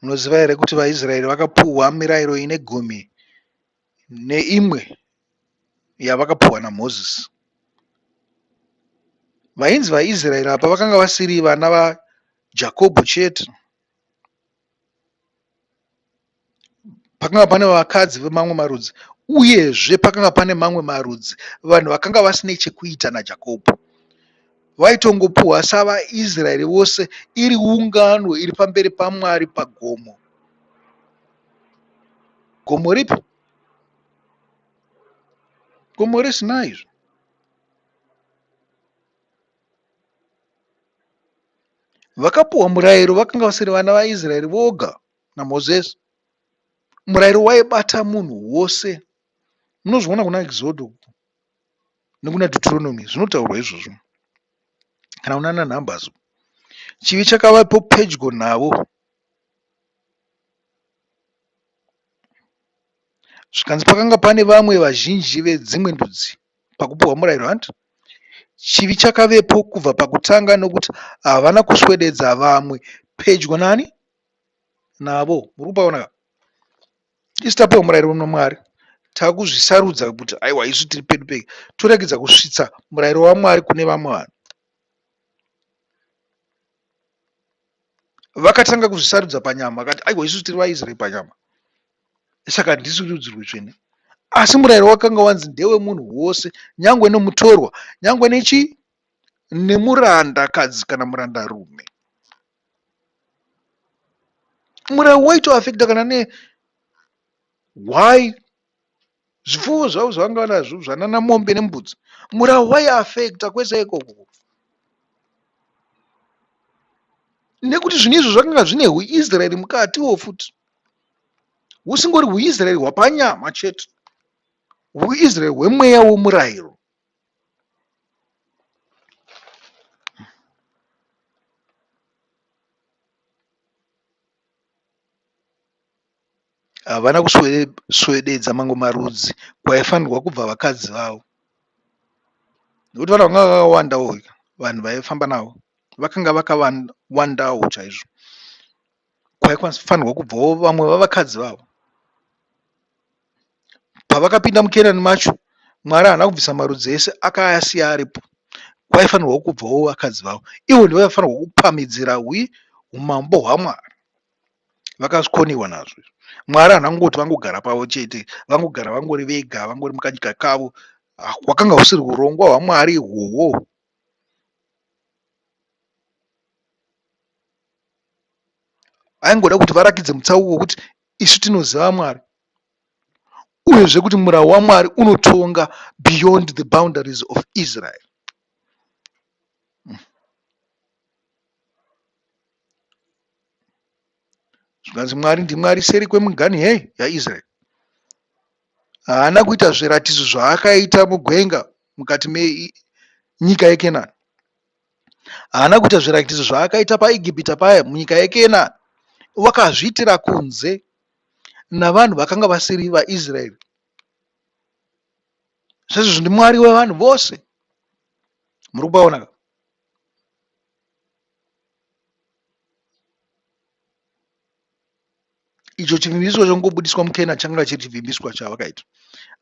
Munoziva here kuti vaIsraeri vakapuhwa mirayiro ine gumi neimwe yavakapuhwa naMozisi? Vainzi vaIsraeri apa vakanga vasiri vana vaJakobho chete. Pakanga pane vakadzi vemamwe marudzi uyezve pakanga pane mamwe marudzi vanhu vakanga vasine chekuita naJakobho. Vaitongopuhwa savaIsraeri vose iri ungano iri pamberi paMwari pagomo. Gomo ripi? Gomo reSinai. Vakapuhwa murayiro vakanga vasiri vana vaIsraeri voga naMozisi. Murayiro waibata munhu wose. Munozviona kuna Exodho nekuna Deuteronomy zvinotaurwa izvozvo kana kunana Numbers. Chivi chakavapo pedyo navo zvikanzi pakanga pane vamwe vazhinji vedzimwe ndudzi pakupiwa murayiro hanti chivi chakavepo kubva pakutanga nokuti havana kuswededza vamwe pedyo nani navo muri kupaona ka isu tapiwa murayiro namwari takuzvisarudza kuti aiwa isu tiri pedu pega toregedza kusvitsa murayiro wamwari kune vamwe vanhu vakatanga kuzvisarudza panyama vakati aiwa isu tiri vaisraeri panyama saka handisi rudzi rwutsvene asi murayiro wakanga wanzi ndewemunhu wose nyangwe nomutorwa nyangwe nechii nemurandakadzi kana murandarume murayiro waitoafekta kana nehwai zvipfuwo zvavo zvavanga vanazvo zvanana mombe nembudzi murau waiafekta kwese ikoko nekuti zvinhu izvo zvakanga zvine huisraeri mukatiwo futi husingori huisraeri hwapanyama chete huisraeri hwemweya womurayiro Havana kuswededza mamwe marudzi kwaifanirwa kubva vakadzi vavo nekuti vanhu vakanga vakawandawo vanhu vaifamba navo vakanga vakawandawo chaizvo kwaifanirwa kubvawo vamwe vavakadzi vavo. Pavakapinda muKenani macho Mwari haana kubvisa marudzi ese akaasiya aripo kwaifanirwa kubvawo vakadzi vavo ivo ndivo vaifanirwa kupamhidzira umambo hwaMwari. Vakazvikoniwa nazvo izvi. Mwari haana kungoti vangogara pavo chete, vangogara vangori vega, vangori mukanyika kavo. Hwakanga husiri urongwa hwaMwari ihwohwo. Aingoda kuti varakidze mutsauko wekuti isu tinoziva Mwari uyezve kuti murau waMwari unotonga beyond the boundaries of Israel. Zvikanzi Mwari ndiMwari seri kwemiganhu yei yaIsraeri. Haana kuita zviratidzo zvaakaita mugwenga mukati menyika yeKenani. Haana kuita zviratidzo zvaakaita paEgipita paya munyika yeKenani. Wakazviitira kunze navanhu vakanga vasiri vaIsraeri. Saizvozvo ndiMwari wevanhu vose. Muri kupaona ka? Icho chivimbiswa chongobudiswa muKenani chakanga chiri chivimbiswa chavakaita.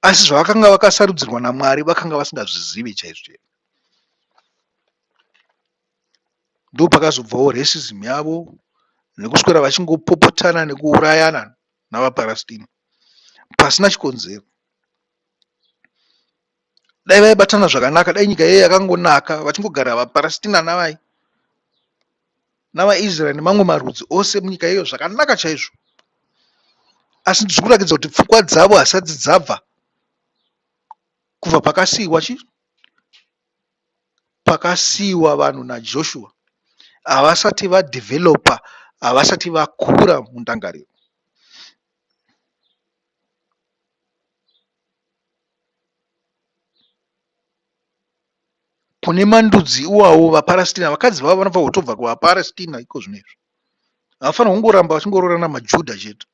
Asi zvavakanga vakasarudzirwa naMwari vakanga vasingazvizivi chaizvo chaizvo. Ndopakazobvawo racism yavo nekuswera vachingopopotana nekuurayana navaParastina pasina chikonzero. Dai vaibatana zvakanaka dai nyika iyoyo yakangonaka vachingogara vaParastina navai navaIsraeri nemamwe marudzi ose munyika iyoyo zvakanaka chaizvo. Asi zviri kuratidza kuti pfungwa dzavo hasati dzabva kubva pakasiiwa chi pakasiiwa vanhu naJoshua havasati vadevelopa havasati vakura mundangariro. Kune mandudzi iwawo vaParasitina vakadzi vavo vanofanirwa kutobva kuvaParasitina iko zvino izvi. Havafanirwi kungoramba vachingoroorana maJudha chete.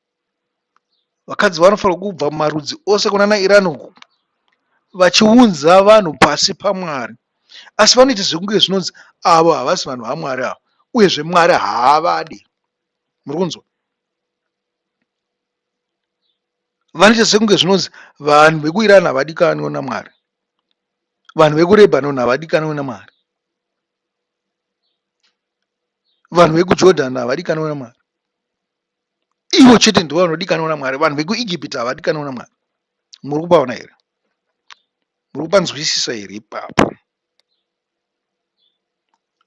Vakadzi vanofanirwa kubva mumarudzi ose kunana Iran uku vachiunza vanhu pasi paMwari. Asi vanoita sekunge zvinonzi avo havasi vanhu vaMwari ava uyezve Mwari haavadi. Muri kunzwa? Vanoita sekunge zvinonzi vanhu vekuIran havadikanwe naMwari, vanhu vekuLebanon havadikanwe naMwari, vanhu vekuJordan havadikanwe naMwari. Ivo chete ndivo vanodikanwa naMwari. Vanhu vekuEgypt havadikanwe naMwari. Muri kupaona here? Muri kupanzwisisa here ipapo?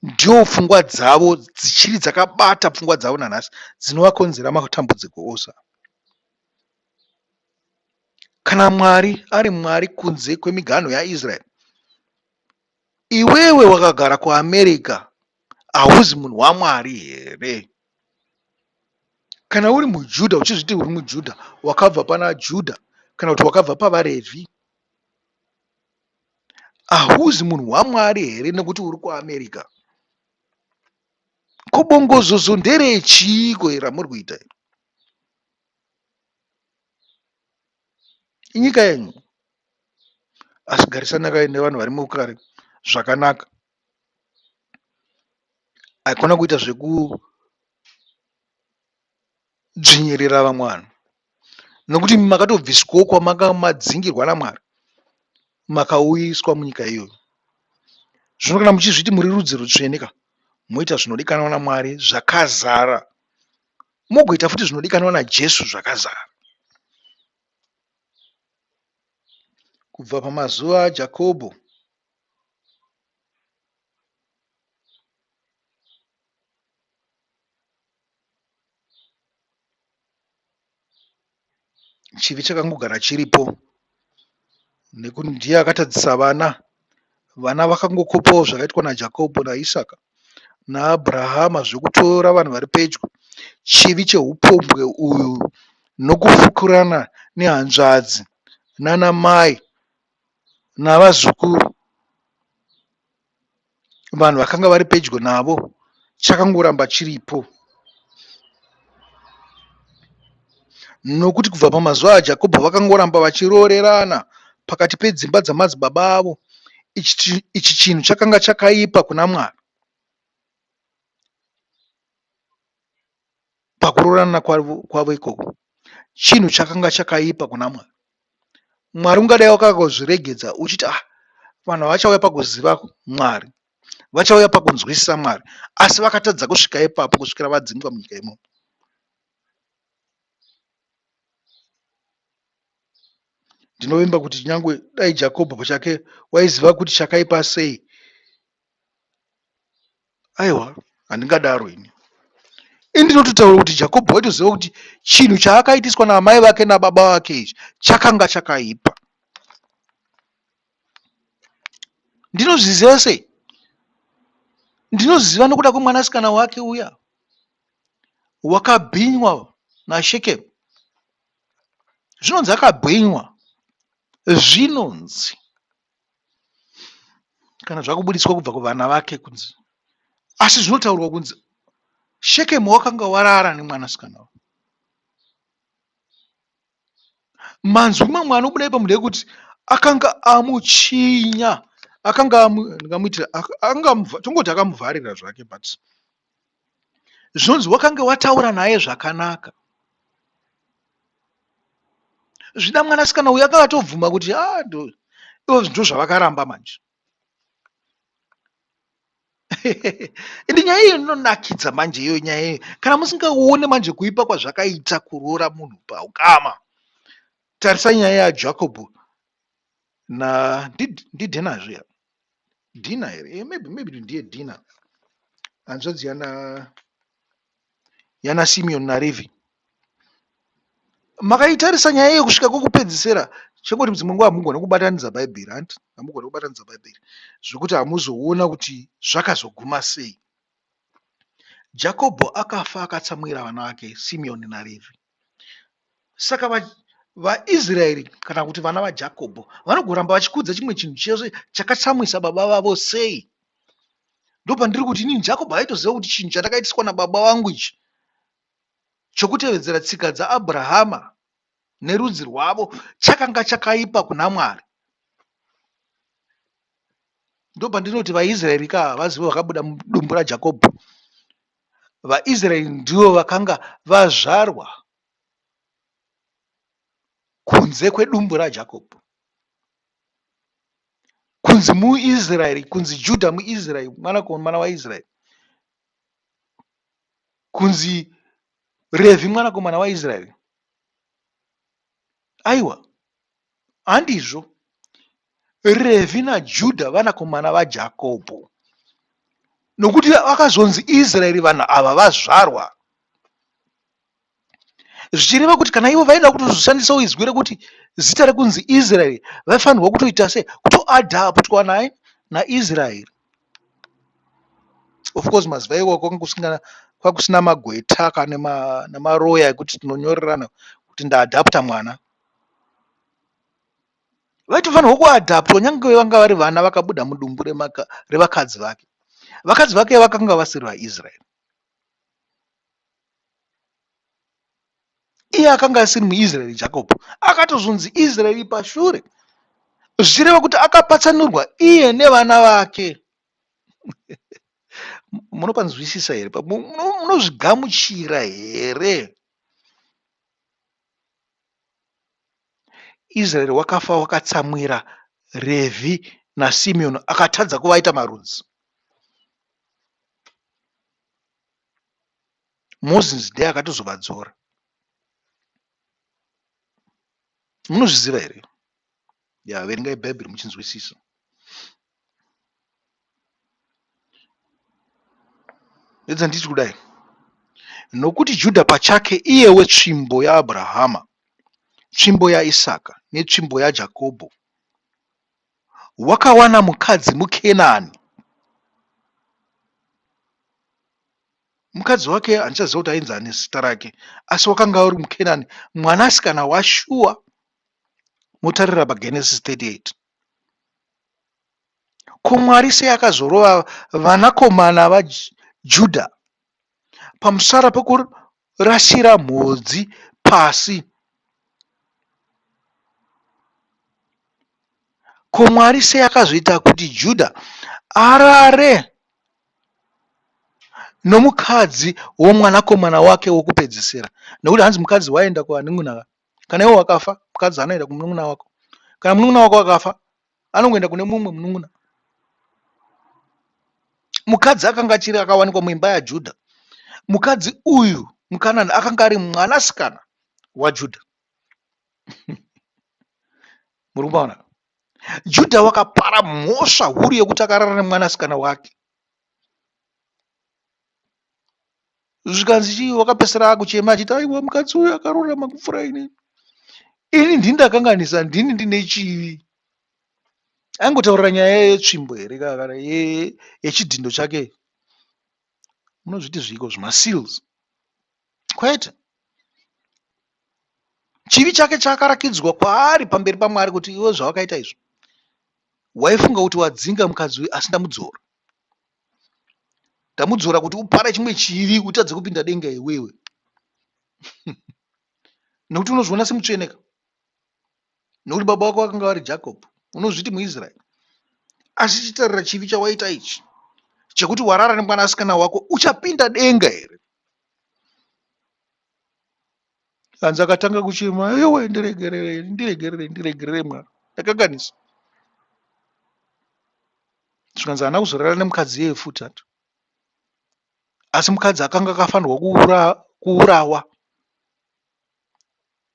Ndiwo pfungwa dzavo dzichiri dzakabata pfungwa dzavo nanhasi dzinovakonzera matambudziko ose. Kana Mwari ari Mwari kunze kwemiganho yaIsraeri, iwewe wakagara kuAmerica hauzi munhu waMwari here? Kana uri muJudha uchizviti uri muJudha wakabva pana Judha kana kuti wakabva pavaRevhi, Ahuzi munhu waMwari here nekuti uri kuAmerica? Ko bongozozo nderechiiko ramuri kuita iri? Inyika yenyu asi garisanakai nevanhu vari mukare zvakanaka. Haikona kuita zvekudzvinyirira vamwe vanhu. Nokuti imi makatobviswawo kwamanga madzingirwa naMwari makauyiswa munyika iyoyo. Zvino kana muchizviti muri rudzi rutsvene ka, moita zvinodikanwa naMwari zvakazara, mogoita futi zvinodikanwa naJesu zvakazara. Kubva pamazuva aJakobho Chivi chakangogara chiripo nekuti ndiye akatadzisa vana. Vana vakangokopawo zvakaitwa naJakobho naIsaka naAbrahama zvekutora vanhu vari pedyo. Chivi chehupombwe uyu nokufukurana nehanzvadzi nanamai navazukuru. Vanhu vakanga vari pedyo navo chakangoramba chiripo. Nokuti kubva pamazuva aJakobho vakangoramba vachiroorerana pakati pedzimba dzamadzibaba avo. Ichi chinhu chakanga chakaipa kuna Mwari. Pakuroorana kwavo ikoko chinhu chakanga chakaipa kuna Mwari. Mwari ungadai wakangozviregedza uchiti ah vanhu vachauya pakuziva Mwari, vachauya pakunzwisisa Mwari, asi vakatadza kusvika ipapo kusvikira vadzingwa munyika imomo. Ndinovimba kuti nyangwe dai Jakobho pachake waiziva kuti chakaipa sei Aiwa, handingadaro ini. Ini ndinototaura kuti Jakobho waitoziva kuti chinhu chaakaitiswa naamai vake nababa vake ichi chakanga chakaipa. Ndinozviziva sei? Ndinoziva nokuda kwemwanasikana wake uya wakabhinywa naShekemu. Zvinonzi akabhinywa, zvinonzi kana zvakubudiswa kubva kuvana vake kunzi asi zvinotaurwa kunzi Shekemu wakanga warara nemwanasikana wake. Manzwi mamwe anobuda ipapo ndeyekuti akanga amuchinya, akanga ndingamuitira akanga tongoti akamuvharira zvake but zvinonzi wakange wataura naye zvakanaka. Zvida mwanasikana uyu akanga atobvuma kuti ah, ivo ndozvavakaramba manje. Ende nyaya iyo inonakidza manje iyoyo nyaya iyo kana musingaone manje kuipa kwazvakaita kuroora munhu paukama. Tarisai nyaya yaJacob na ndiDhina zviya Dhina here eh, maybe maybe ndiye Dhina hanzvadzi yana yana Simeon naRevhi. Makaitarisa nyaya iyo kusvika kwekupedzisira chengoti dzimwe nguva hamugone kubatanidza bhaibheri hanti hamugone kubatanidza bhaibheri zvekuti hamuzoona kuti zvakazoguma sei. Jakobho akafa akatsamwira vana vake Simeoni naRevhi. Saka vaIsraeri kana kuti vana vaJakobho vanogoramba vachikudza chimwe chinhu chese chakatsamwisa baba vavo sei? Ndopandiri kuti inini Jakobho aitoziva kuti chinhu chandakaitiswa nababa vangu ichi chokutevedzera tsika dzaAbrahama nerudzi rwavo chakanga chakaipa kuna Mwari. Ndopandinoti vaIsraeri ka havazivo vakabuda mudumbu raJakobho. VaIsraeri ndivo vakanga vazvarwa Kunze kwedumbu raJakobho. Kunzi muIsraeri, kunzi Judha muIsraeri, mwanakomana waIsraeri. Kunzi Revhi mwanakomana waIsraeri. Aiwa, handizvo. Revhi naJudha vanakomana vaJakobho. Nokuti vakazonzi Israeri vanhu ava vazvarwa. Zvichireva kuti kana ivo vaida kutozoshandisawo izwi rekuti zita rekunzi Israeri vaifanirwa kutoita sei? Kutoadaptwa naye naIsraeri. Of course mazuva iwayo kwanga kusina kwakusina magweta kana nemaroya ekuti tinonyorerana kuti ndaadapta mwana. Vaitofanirwa kuadaptwa nyange vanga vari vana vakabuda mudumbu revakadzi vake. Vakadzi vake vakanga vasiri vaIsraeri. Iye akanga asiri muIsraeri Jakobho akatozonzi Israeri pashure zvichireva kuti akapatsanurwa iye nevana vake. Munopanzwisisa here? Munozvigamuchira here? Israeri wakafa wakatsamwira Revhi naSimeoni akatadza kuvaita marudzi. Moses ndiye akatozovadzora. Munozviziva here? Ya, verengai Bhaibheri muchinzwisisa. Edza nditi kudai. Nokuti Judha pachake iye wetsvimbo yaAbrahama, tsvimbo yaIsaka netsvimbo yaJakobho, wakawana mukadzi muKenani. Mukadzi wake handichaziva kuti ainzi ani zita rake, asi wakanga uri muKenani, mwanasikana waShua. Motarira paGenesis 38. Ko Mwari sei akazorova vanakomana vaJudha pamusara pekurasira mhodzi pasi? Ko Mwari sei akazoita kuti Judha arare nomukadzi womwanakomana wake wokupedzisira? Nokuti hanzi mukadzi waienda kuvanin'ina. Kana iwe wakafa, mukadzi anoenda kumunun'una wako. Kana munun'una wako akafa, anongoenda kune mumwe munun'una. Mukadzi akanga achiri akawanikwa muimba yaJudha. Mukadzi uyu muKanani akanga ari mwanasikana waJudha. Muri kumaona? Judha wakapara mhosva huru yekuti akarara nemwanasikana wake. Zvikanzi chii wakapesera akuchema achiti aiwa mukadzi uyu akarurama kupfuura ini. Ini ndini ndakanganisa, ndini ndine chivi. Aingotaurira nyaya yetsvimbo here kana yechidhindo chake? Munozviti zviiko zvimaseals? Kwete. Chivi chake chakarakidzwa kwaari pamberi paMwari kuti iwe zvawakaita izvo waifunga kuti wadzinga mukadzi uyu asi ndamudzora. Ndamudzora kuti upare chimwe chivi utadze kupinda denga iwewe. Nekuti unozviona semutsveneka. Nekuti baba vako vakanga vari Jacob. Unozviti muIsraeri. Asi chitarira chivi chawaita ichi chekuti warara nemwanasikana wako uchapinda denga here? Hanzi akatanga kuchema, iwe ndiregerere, ndiregerere, ndiregerere Mwari. Ndakanganisa. Zvikanzi haana kuzorara nemukadzi iyeye futi hati. Asi mukadzi akanga akafanirwa kuurawa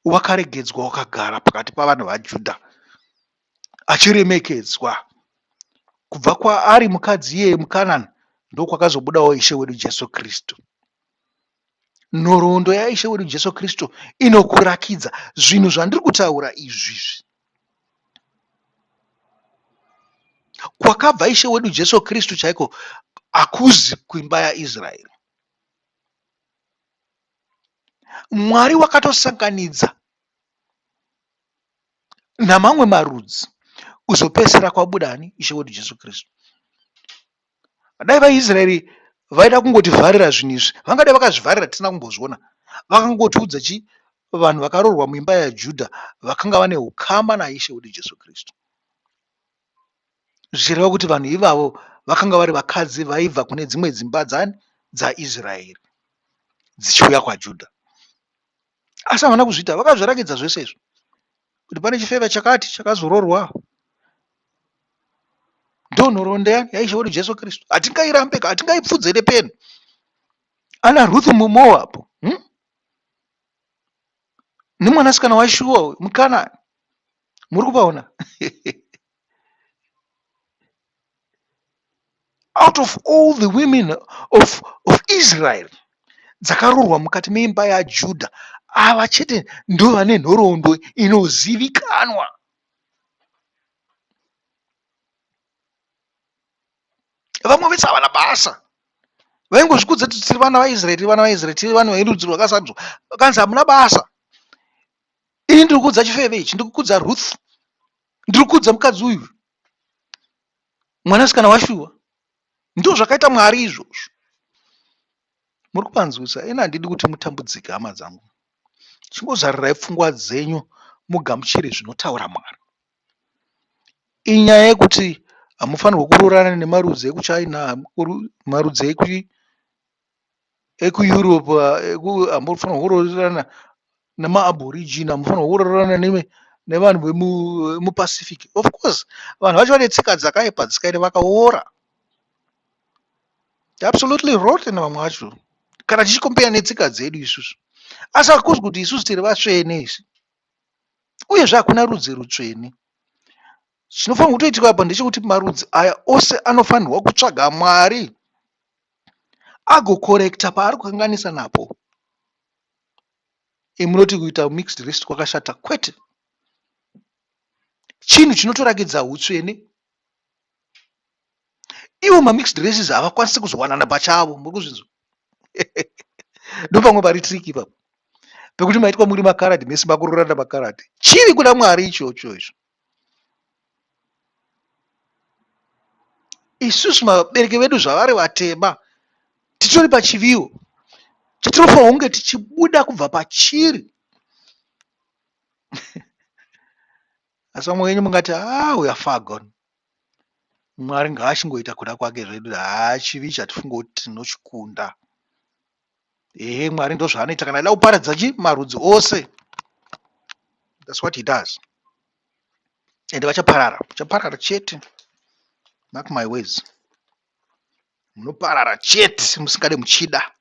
wakaregedzwa wakagara pakati pavanhu vaJudha achiremekedzwa. Kubva kwaari mukadzi iyeye muKanani ndokwakazobudawo Ishe wedu Jesu Kristu. Nhoroondo yaIshe wedu Jesu Kristu inokurakidza zvinhu zvandiri kutaura izvizvi. Kwakabva Ishe wedu Jesu Kristu chaiko hakuzi kuimba yaIsraeri. Mwari wakatosanganidza namamwe marudzi kuzopedzisira kwabuda ani? Ishe wedu Jesu Kristu. Dai vaIsraeri vaida kungotivharira zvinhu izvi, vangadai vakazvivharira tisina kumbozviona. Vakangotiudza chi vanhu vakaroorwa muimba yaJudha vakanga vane ukama naIshe wedu Jesu Kristu. Zvichireva kuti vanhu ivavo vakanga vari vakadzi vaibva kune dzimwe dzimba dzani dzaIsraeri dzichiuya kwaJudha. Asi havana kuzviita, vakazvirakidza zvese izvo. Kuti pane chifeve chakati chakazororwa. Ndonhoroondo yaIshe wedu Jesu Kristu. Hatingairambe ka, hatingaipfudze nepeni. Ana Ruth muMoab Nemwanasikana waShuwa uyu muKanani. Muri kupaona? Out of all the women of Israel dzakaroorwa mukati meimba yaJudha, ava chete ndovane nhoroondo inozivikanwa. Vamwe vese havana basa. Vaingozvikudza kuti tiri vana vaIsraeri, tiri vana vaIsraeri, tiri vanhu verudzi rwakasarudzwa. Vakanzi hamuna basa. Ini ndiri kukudza chifeve ichi, ndiri kukudza Ruth, ndiri kukudza mukadzi uyu, mwanasikana waShuwa. Ndizvo zvakaita Mwari izvozvo. Muri kupanzwisa? Ini handidi kuti mutambudzike hama dzangu. Chingozarirai pfungwa dzenyu mugamuchire zvinotaura Mwari. Inyaya yekuti hamufanirwi kuroorana nemarudzi ekuChina, marudzi ekuEurope, hamufanirwi kuroorana nemaAborigine, hamufanirwi kuroorana nevanhu vemuPacific. Of course vanhu vacho vane tsika dzakaipa dzisikaiti vakaora. Absolutely rotten vamwe vacho kana tichikombeya netsika dzedu isusu. Asi hakuzi kuti isusu tiri vatsvene isu. Uyezve hakuna rudzi rutsvene. Chinofanirwa kutoitika apa ndechekuti marudzi aya ose anofanirwa kutsvaga Mwari agokorekta paari kukanganisa napo. Imi munoti kuita mixed race kwakashata kwete. Chinhu chinotorakidza hutsvene. Ivo mamixed races havakwanisi kuzowanana pachavo muri kuzvinzwa ndopamwe pari trick ipapo pekuti maitwa muri makaradi mese makuroorana makaradi chivi kuna Mwari ichocho icho. Isusu vabereki vedu zvavari vatema titori pachiviwo chatinofanirwa kunge tichibuda kubva pachiri. Asi vamwe venyu mungati ah we are far gone. Mwari ngaachingoita kuda kwake zvedu haa chivi ichi hatifunge kuti tinochikunda. Ehe Mwari ndozvaanoita kana achida kuparadza chi marudzi ose. That's what he does. Ende vachaparara, vachaparara chete. Mark my words. Munoparara chete musingade muchida.